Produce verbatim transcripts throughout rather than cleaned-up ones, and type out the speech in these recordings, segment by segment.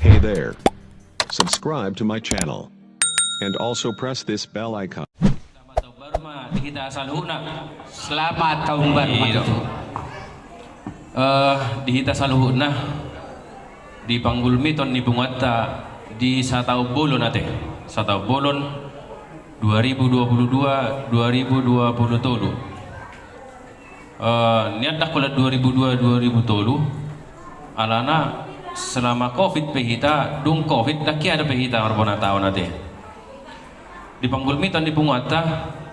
Hey there. Subscribe to my channel. And also press this bell icon. Selamat tahun baru ma di hita saluhutna. Selamat tahun baru ma tutu. Eh, di hita saluhutna, di panggulmiton ni punguanta di sataon bolon ate. Sataon bolon dua ribu dua puluh dua, dua ribu dua puluh tolu. Eh, nian ndang holan dua ribu dua, dua ribu tolu, alana selama covid pe hita, dung covid ndang hea dope hita marbonataon ate. Di panggulmiton ni punguanta,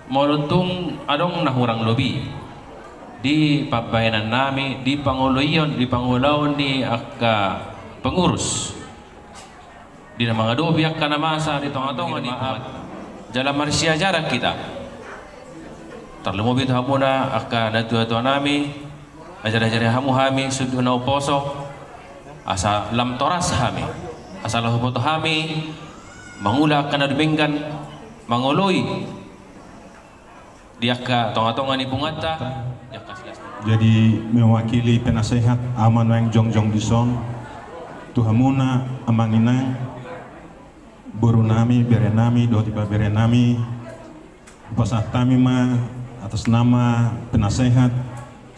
molo tung adong na hurang lobi di pambahenannami, di pangoloion, di pangulaon ni angka pengurus, di na mangadopi angka na masa di tongatonga ni maaf, jala marsiajaran hita. Tarlumobi tu hamuna angka natuatuanami, ajariajari hamu hami sian na umposo, asa lam toras hami, asa laho huboto hami mangula angka na dumenggan, mangoloi di angka tongatonga ni punguanta, di angka silas. Jadi mewakili penasehat, au ma nuaeng jongjong dison tu hamuna amang inang, borunami, berenami dohot ibeberenami, pasahat hami ma atas nama penasehat.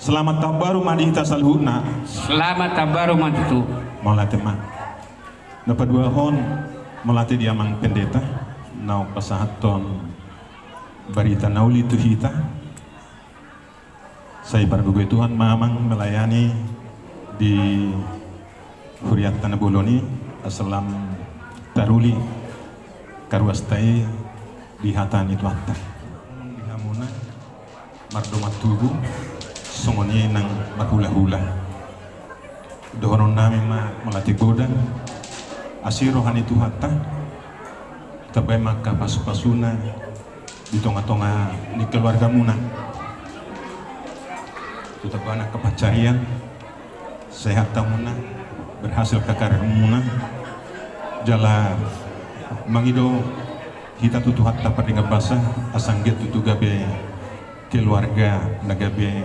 Selamat tahun baru ma di hita saluhutna. Selamat tahun baru ma tutu. Mauliate ma. Na paduahon, mauliate di amang pendeta na pasahathon barita na uli tu hita. Sai pargogoi Tuhan ma amang melayani di hurianta na bolon i, asa lam taruli karuasta i di hata ni Tuhanta. Di hamuna mardoman tubu, songon i nang marhulahula. Dohononnami ma mauliate godang, asi roha ni Tuhanta, tabaen ma angka pasupasuna di tongatonga ni keluargamuna. Tu tabaen angka pansarian, sehat hamuna, berhasil angka karirmuna, jala mangido hita tu Tuhanta pardenggan basa, asa anggiat tutu gabe keluarga na gabe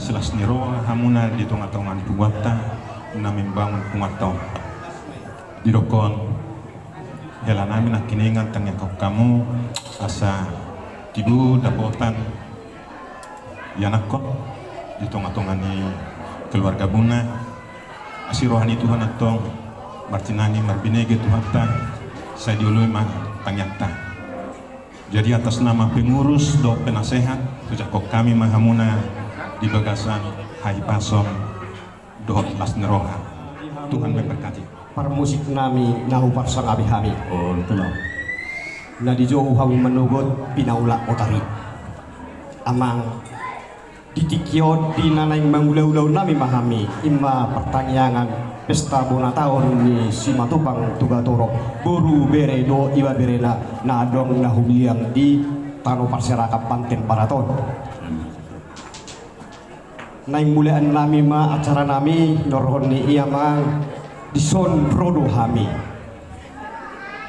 silas ni roha hamuna di tongatonga ni punguanta na membangun punguanta on. Didokkon helanami nangkiningan, tangiangkon hamu asa tibu dapotan ianakhon di tongatonga ni keluargamuna. Asi roha ni Tuhan antong, martinangi marbinege Tuhanta, sai dioloi ma tangiangta. Jadi atas nama pengurus dohot penasehat, hujangkon hami ma hamuna di bagasan hahipason dohot las ni roha. Tuhan memberkati. Parmusiknami na huparsangapi hami. Oh, betul. Na dijou hamu manogot pinaulak otar i. Amang, di tingki on di na naeng mangulaulaonnami ma hami, i ma partangiangan pesta bona taon ni Simatupang Tugatorop, boru, bere dohot ibeberena na adong na humiliang di tano parserakan Panten Barat on. Naeng mulaannami ma acaranami, na rohon ni i amang, dison ro do hami,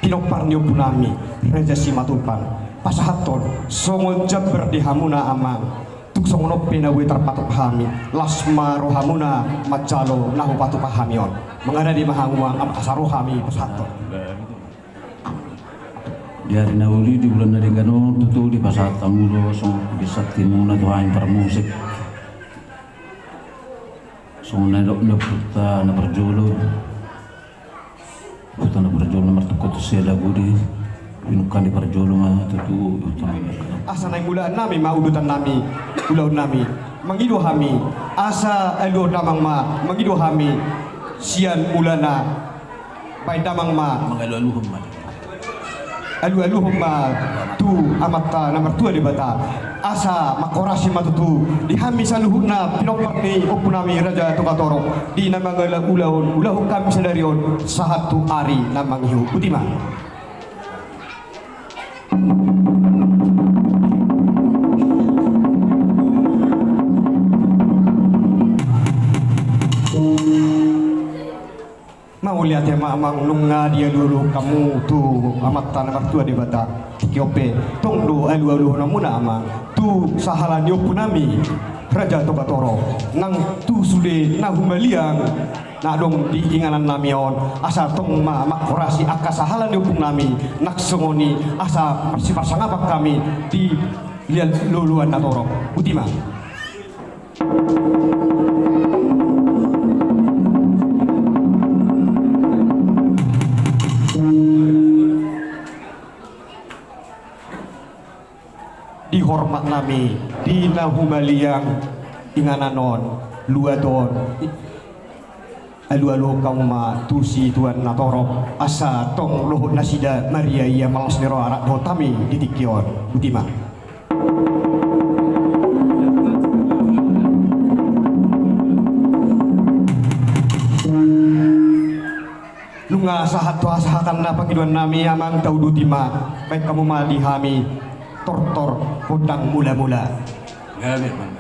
pinompar ni ompunami Raja Simatupang, pasahathon songon jambar di hamuna amang. Tung songon on pe na boi tarpatupa hami, las ma rohamuna manjalo na hupatupa hami on. Mangaradei ma hamu amang, asa ro hami pasahathon. Di ari na uli, di bulan na denggan on tutu, dipasahat hamu do songon pudi santimuna tu hami parmusik. Songon na nidok ni ompunta na parjolo, ompunta na parjolo na martungkot tu siala budi, pinungka ni parjolo ma tutu, ompunta na parjolo. Asa naeng mulaannami ma udutannami, ulaonnami, mangido hami, asa alualuhon damang ma, mangido hami, sian mulana. Baen damang ma. Mangalualuhon ma. Alualuhon ma tu Amanta na martua Debata. Asa mangkorasi ma tutu di hami saluhutna pinompar ni ompunami Raja Tugatorop di na mangula ulaon, ulahon hami sadari on sahat tu ari na mangihut. Botima. Mauliate ma amang, nunga dialualuhon hamu tu Amanta na martua Debata. Tingki on pe tong do alualuhononmuna amang tu sahala ni ompunami Raja Tugatorop, nang tu sude na humaliang na adong di inganan nami on, asa tong ma manghorasi angka sahala ni ompung nami, nang songon i asa marsiparsangapan hami di liat loloan natorop. Botima. Di hormat nami, di na humaliang inganan on, luat on, alualuhon hamu ma tu situan natorop, asa tong lohot nasida mariaia, malas ni roha rap dohot hami di tingki on. Botima. Nunga sahat tu hasahatanna pangidoan nami, amang, tauduti ma, baen hamu ma di hami tortor gondang mulamula. Gabe, amang.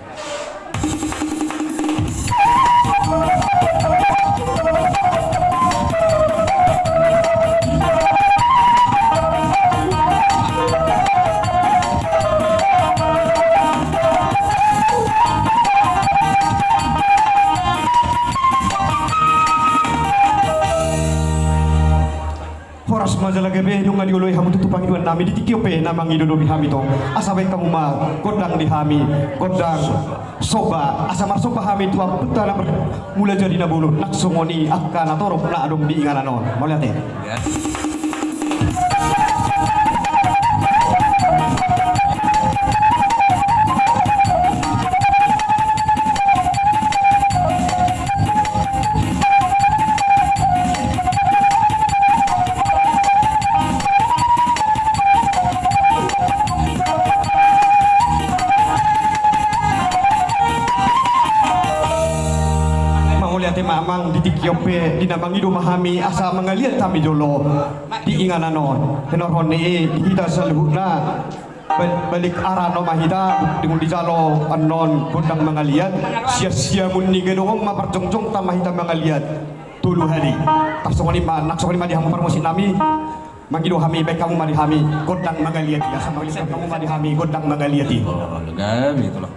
Horas ma jala gabe, nunga dioloi hamu tutu pangidoan nami, di tingki on pe na mangido do di hami tong. Asa baen hamu ma gondang di hami, gondang somba, asa marsomba hami tu Amanta na Mulajadi Nabolon, nang songon i angka natorop na adong di inganan on. Mauliate. Mauliate ma, amang, di tingki on pe di na mangido ma hami asa mangaliat hami jolo di inganan on. Hinorhon ni i, di hita saluhutna, bal-, balik arah no ma hita, dung dijalo annon gondang mangaliat, sian siamun ni gedong on ma parjongjongta ma hita mangaliat tolu hali. Tarsongon i ma, nang songon i ma di hamu parmusik nami. Mangido hami, baen hamu ma di hami gondang mangaliat i, asa mangaliat hamu ma di hami gondang mangaliat i. Oh, gabe, itulah.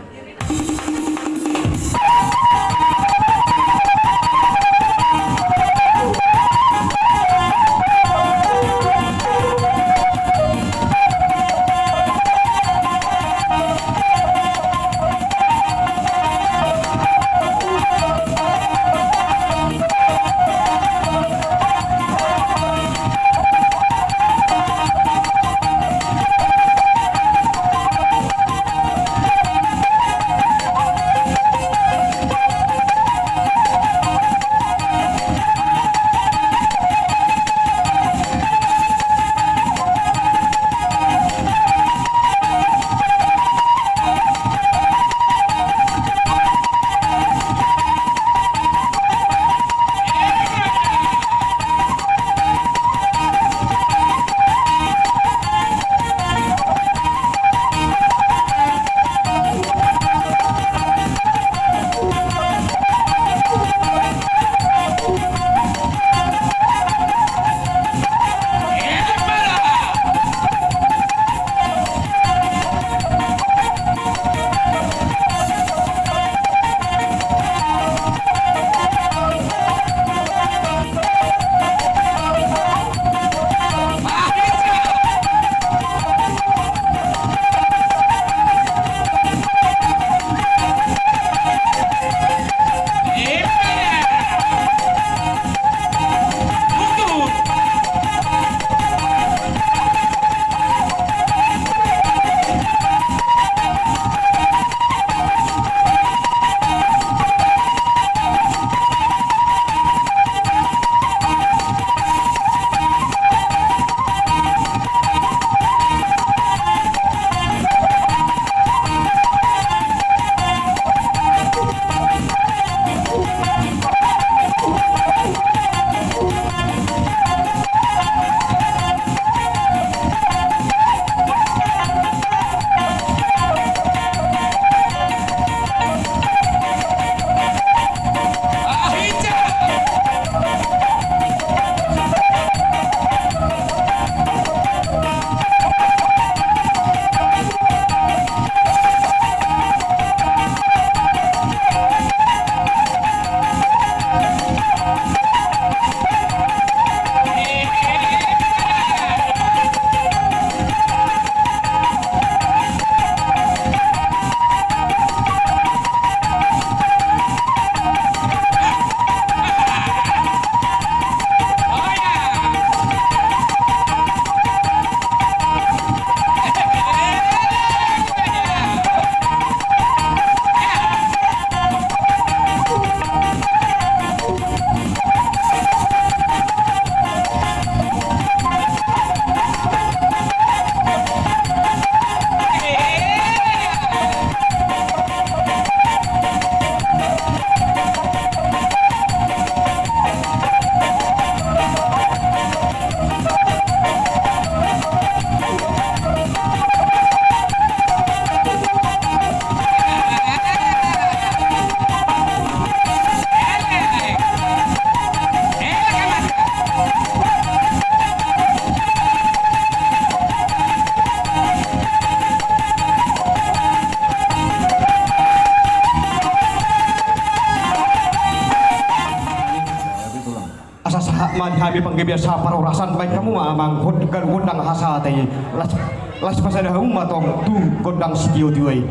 Sahat ma di hami panggabean sahat parhorasan, baen hamu ma amang hot galu gondang hasahatan i. Las, las pasada hamu ma tong tu gondang sitio-tio i.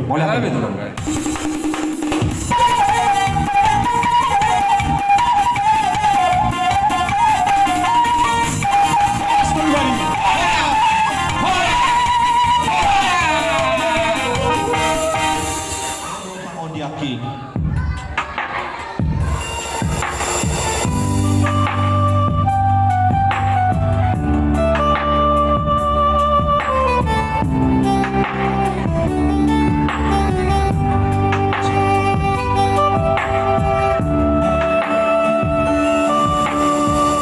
Mauliate.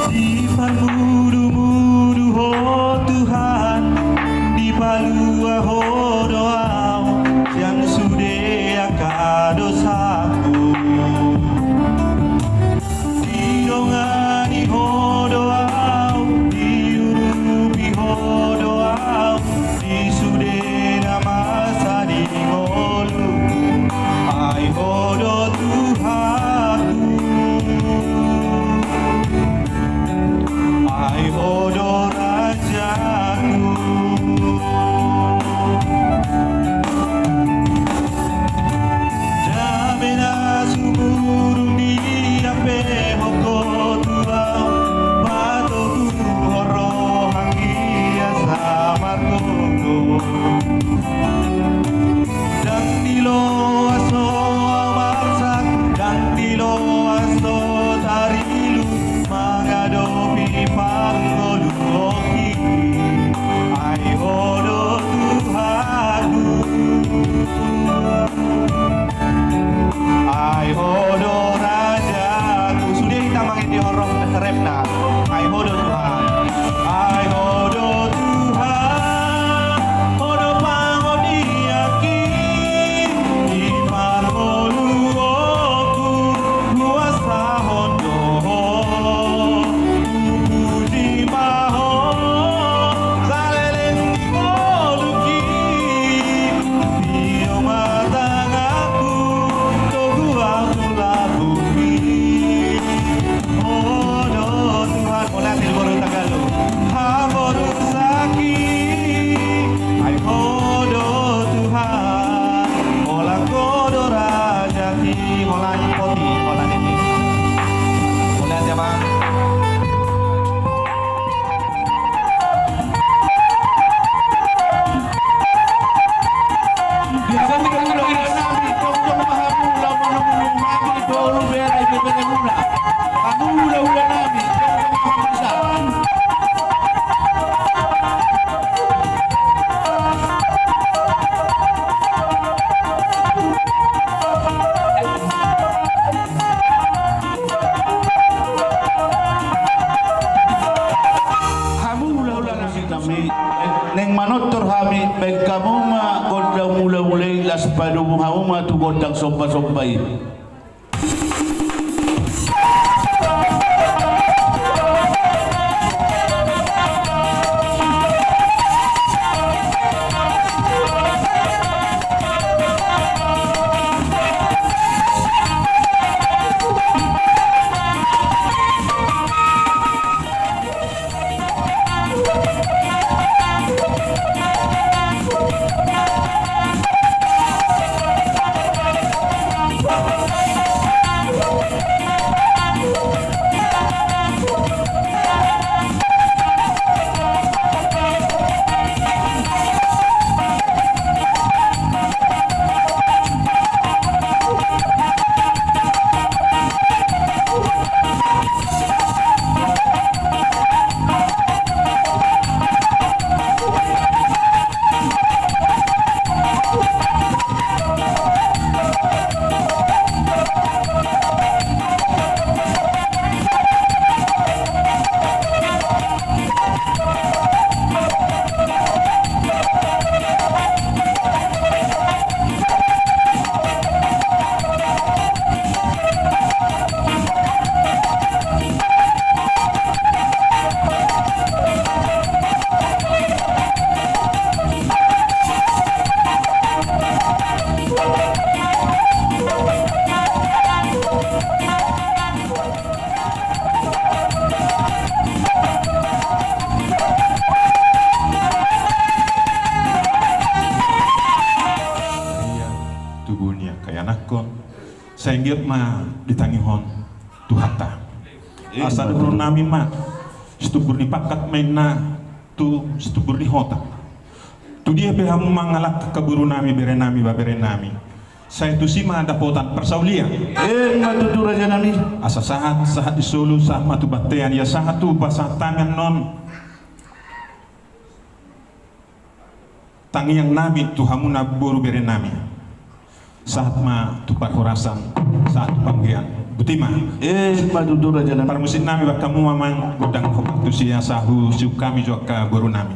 Diparmudu-mudu Ho Tuhan, dipalua Ho do au sian sude angka dosaku. Didongani Ho do au, diurupi Ho do au, di sude na masa di ngolungku, ai Ho do Tuhanku, ai Ho do Rajaku. Dame na sumurung didampehon Ho tu au, patoguhon rohanggi asa margogo. Ndang diloas Ho au marsak, ndang diloas Ho tarilu, mangadopi parngoluonki, ai Ho do Tuhanku, ai Ho do Rajaku. Sude hita mangende horong refna, ai Ho do Tuhan, ai Ho do Tuhan, Ho do pangodianki, di parngoluonku, huasahon do Ho, hupuji ma Ho, saleleng ni ngolungki, tio ma tanganku, togu au tu lambungki, Ho do Tuhan. Mauliate di boru Tagalog. Haboru saki, ai Ho do Tuhan, holan Ho do Rajaki, holan poti, holan ini. Mauliate, Amang. Hamu hulahula nami, naeng manortor hami, baen hamu ma gondang mula-mula i, laos padomu hamu ma tu gondang somba-somba i. Sai anggiat ma ditangihon Tuhanta. Asa dohonon nami ma, situmbur ni pangkat ma inna tu situmbur ni hotang. Tu dia pe hamu mangalangka boru nami, bere nami, ibebere nami, sai tusi ma dapotan parsaulian. Emma tutu raja nami. Asa sahat, sahat di solu, sahat ma tu bontean, ia sahat tu pasahat hami annon tangiang nami tu hamuna boru bere nami. Sahat ma tu parhorasan, sahat tu panggabean. Botima. Emma tutu raja nami. Parmusik nami, bahen hamu ma gondang hombar tusi, asa husiuk hami jo angka boru nami.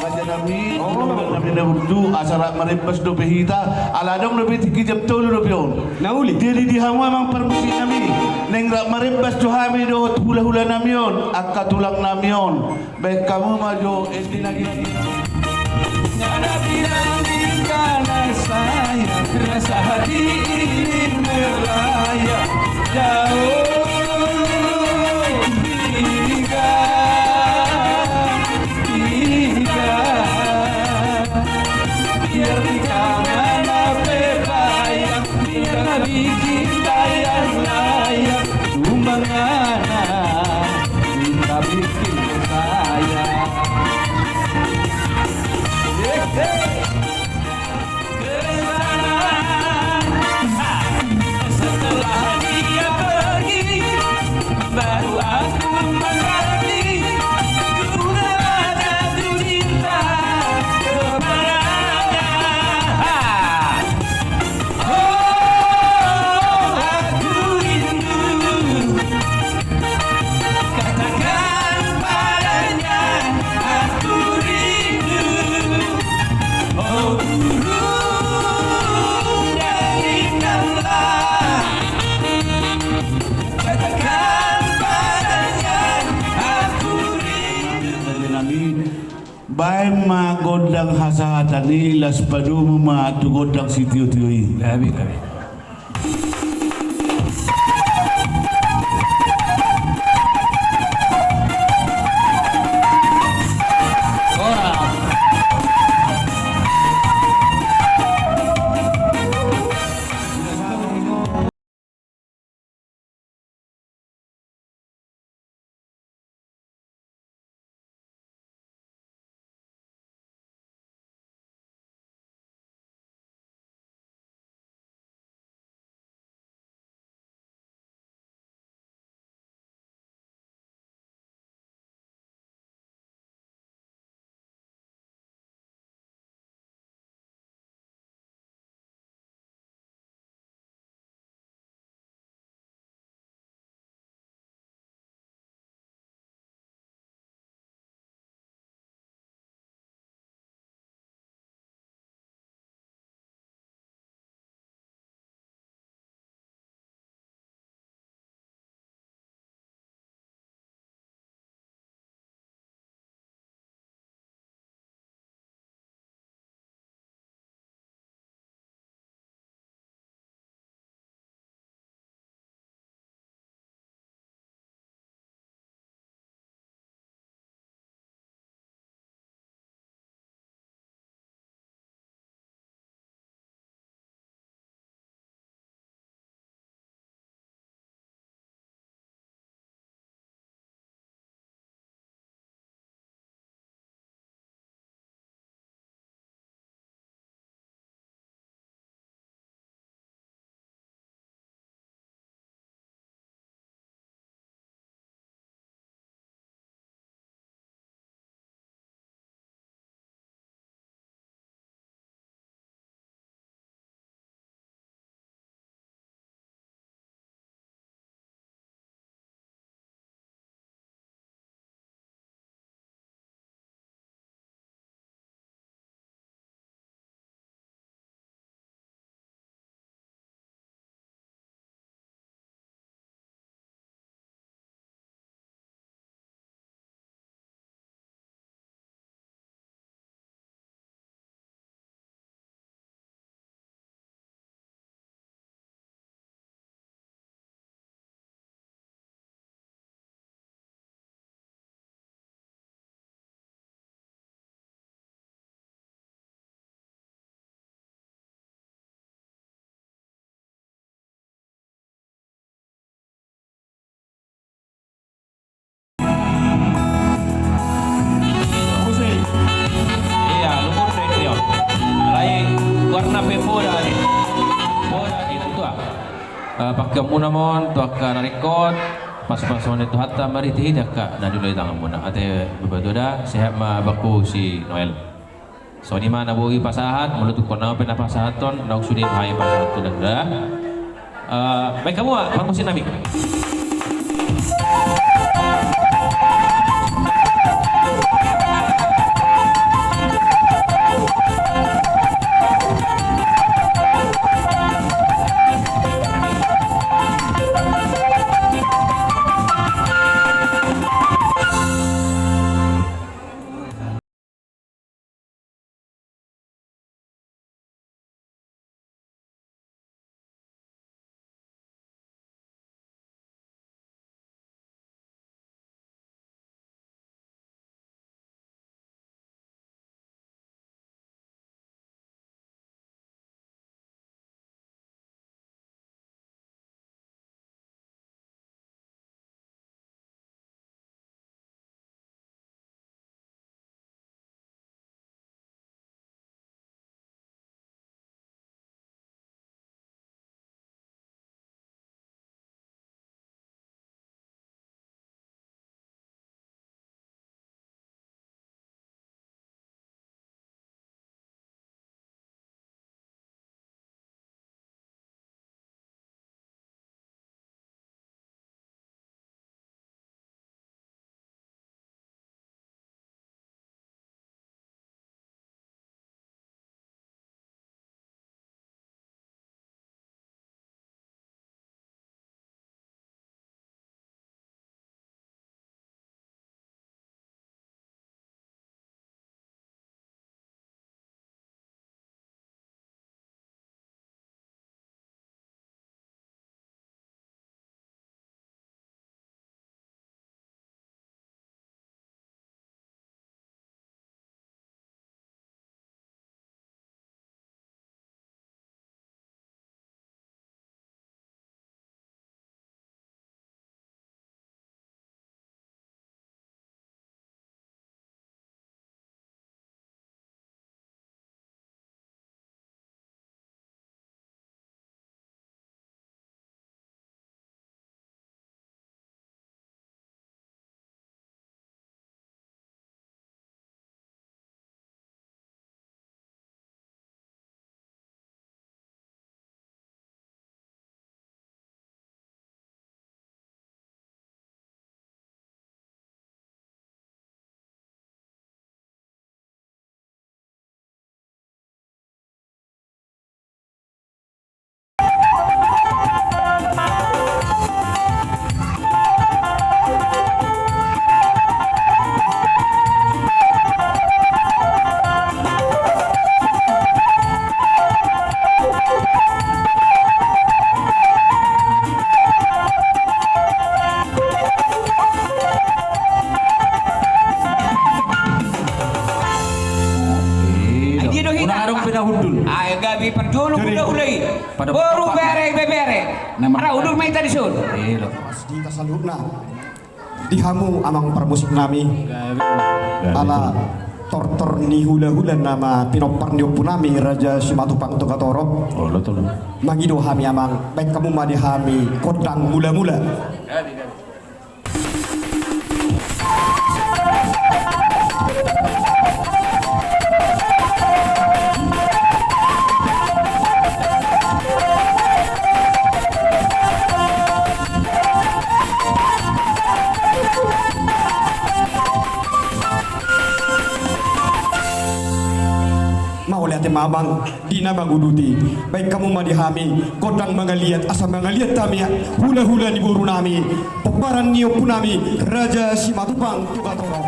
Raja nami, oh, nami na burju, asa rap marimbas dope hita, ala adong dope tingki jam tolu dope on. Na uli. Jadi di hamu amang parmusik nami, naeng rap marimbas tu hami dohot hulahula nami on, angka tulang nami on, bahen hamu ma jo ende na gigi. Nada bilang di tanah saya, rasa hati ingin melayang jauh. Tiga, tiga, biar di tanah na pe bayang, biar bikin bayang-layang, sumbangan na minta bikin saya. Setelah dia pergi, baru aku mengerti, ku rela jatuh cinta kepadanya. Oh, aku rindu. Katakan padanya, aku rindu. Oh, burung, dengarkanlah. Katakan padanya, aku rindu. Baen ma gondang hasahatan i, laos padomu ma tu gondang sitiotio i. Gabe, gabe. Eh, pangkeonmuna ma on tu angka na ringkot, pasupasuon ni Tuhanta marhitehite angka na niula di tanganmuna. Ate bapatuda, sehat ma bangku si Noel. Songon i ma na boi pasahat, molo tung hona pe na pasahathon, naung sude hami pasahat tu dangda. Eh, baen hamu ma parmusik nami. Ai dia do hita. Unang adong pe na hundul. Ai gabe parjolo hulahula i. Boru, bere, ibebere. Ra hundul ma hita dison. Di hita saluhutna. Di hamu amang parmusik nami, ala tortor ni hulahula nama pinompar ni ompu nami Raja Simatupang Togatorop. Mangido hami amang, baen hamu ma di hami gondang mulamula. Mauliate ma amang di na manguduti. Baen hamu ma di hami gondang mangaliat asa mangaliat hami hulahula ni boru nami, pomparan ni ompu nami Raja Simatupang Togatorop.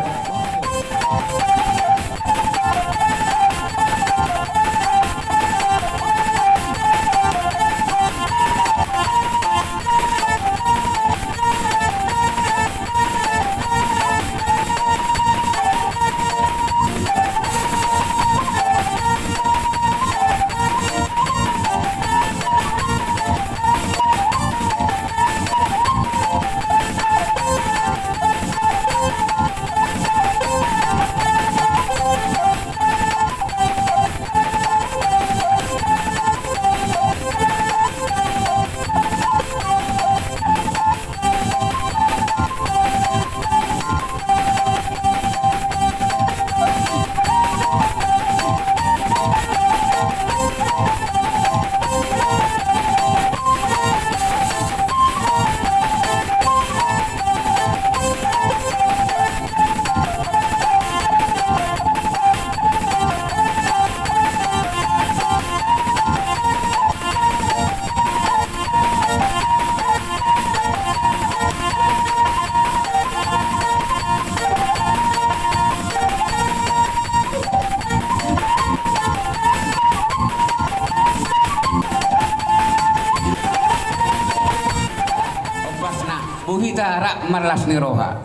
Hita rap marlas ni roha.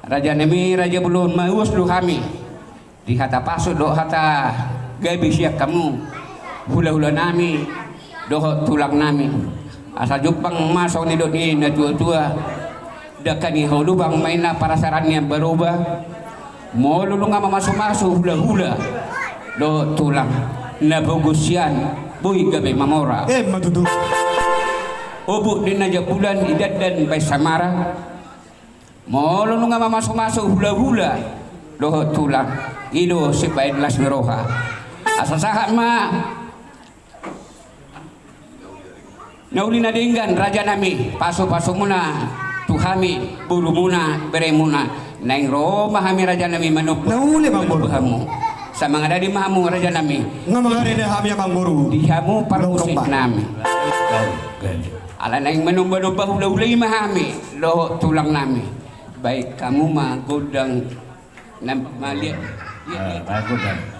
Raja nami, raja bolon, mauas do hami di hata pasu dohot hata gabe sian hamu, hula-hula nami dohot tulang nami. Asa jumpang ma songon nidok ni na tua-tua, dangka ni haulubang ma inna parasaran ni ambaroba. Molo nunga mamasu-masu hula-hula dohot tulang, na pogu sian boi gabe mamora. Emma tutu. Obuk ni na jambulan idandan baen samara. Molo nunga mamasu-masu hula-hula dohot tulang, i do sibaen las ni roha. Asa sahat ma na uli na denggan, raja nami, pasu-pasumuna tu hami, borumuna, beremuna. Naeng ro ma hami, raja nami, manomba, na uli, amangboru, manomba hamu. Sai mangaradei ma hamu, raja nami. Nga mangaradei hami, amangboru. Di hamu parmusik nami. Ala naeng manomba-nomba hula-hula i ma hami dohot tulang nami. Baen hamu ma gondang. Nah, malihat. Ah, bagus, bagus.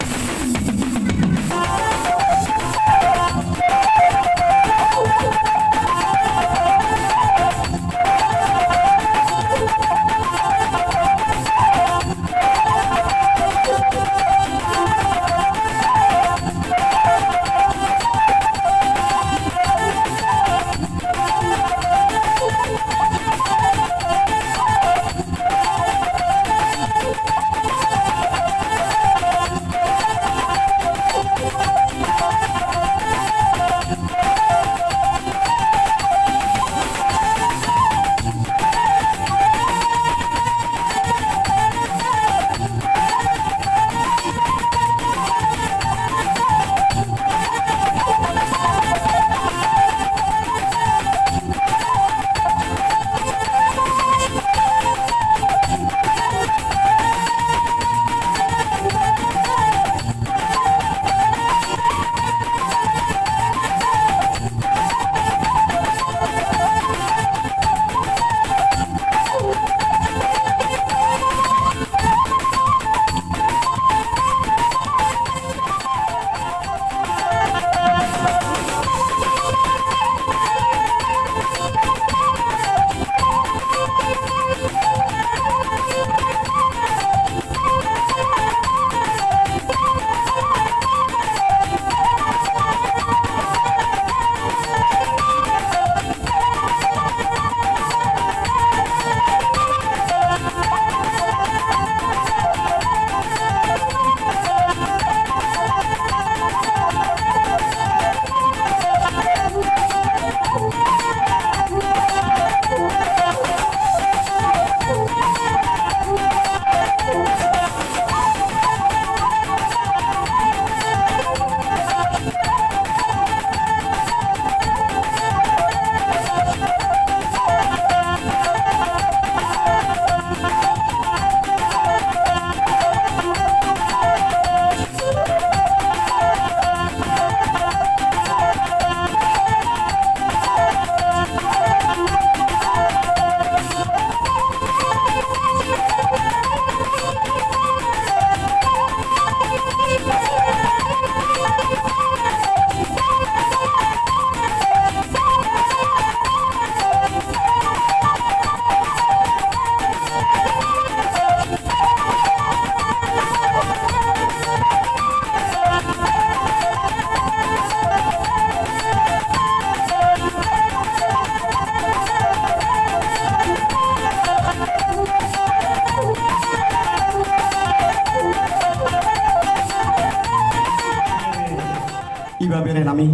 Ibebere nami.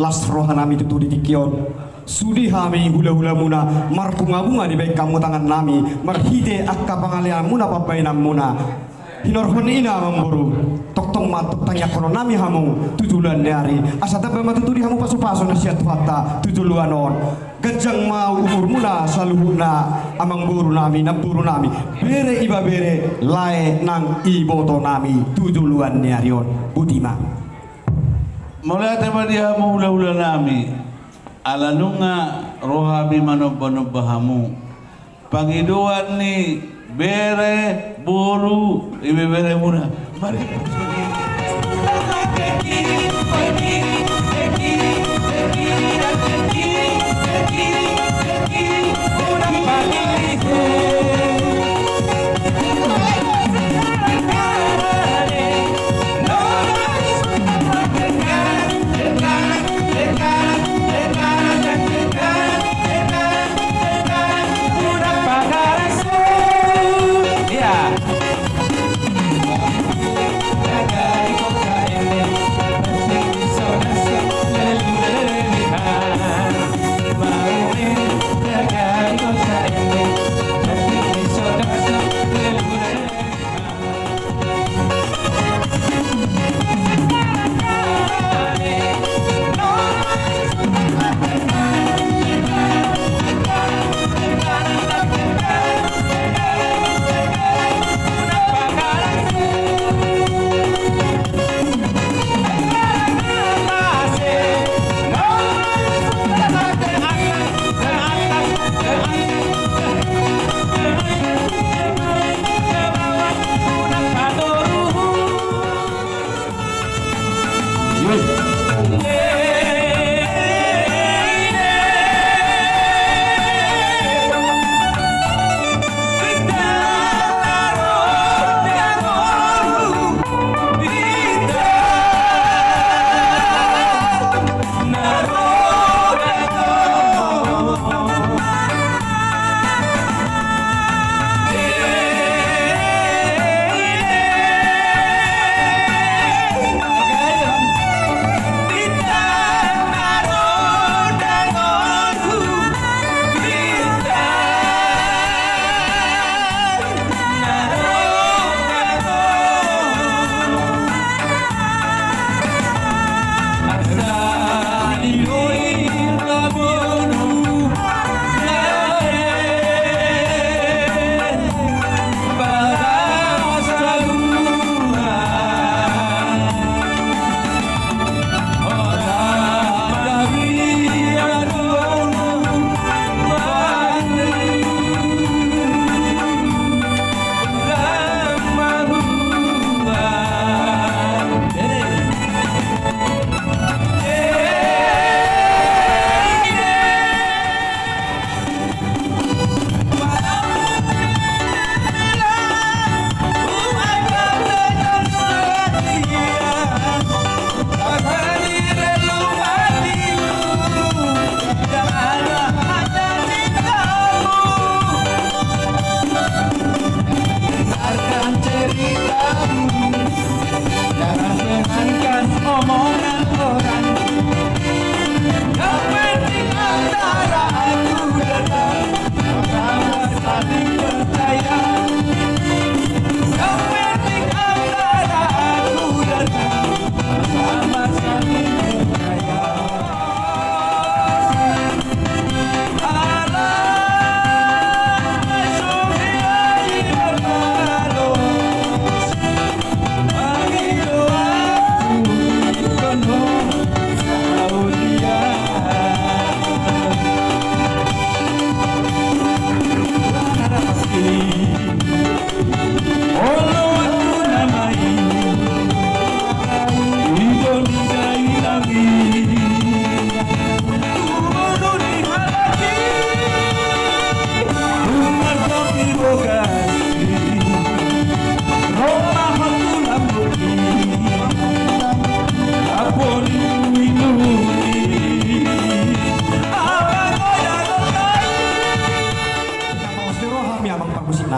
Las roha nami tutu di tingki on. Sude hami hula-hula muna, marbunga-bunga dibaen hamu tangan nami, marhite angka pangalean muna pambahenan muna. Hinorhon i ma amangboru, tongtong ma tongtong tangiangkonon nami hamu tu joloan ni ari. Asa tamba ma tutu di hamu pasu-pasu na sian Tuhanta tu joloan on. Ganjang ma umur muna saluhutna amangboru nami, namboru nami, bere ibebere, lae nang iboto nami tu joloan ni ari on. Boti ma. Mauliate ma di hamu hula-hula nami, ala nunga ro hami manomba-nomba hamu. Pangidoan ni bere, boru, ibebere muna. Mari.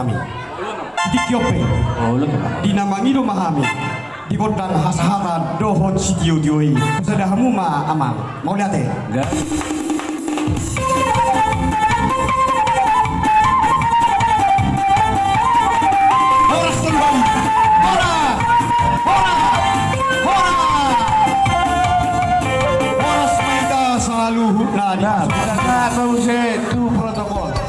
Di tingki on pe, di na mangido ma hami di gondang hasahatan dohot sitiotio i. Husada hamu ma, Amang. Mauliate. Horas selalu. Horas. Horas. Horas. Horas ma hita saluhutna. Nah, kita angkat muse tu protokol.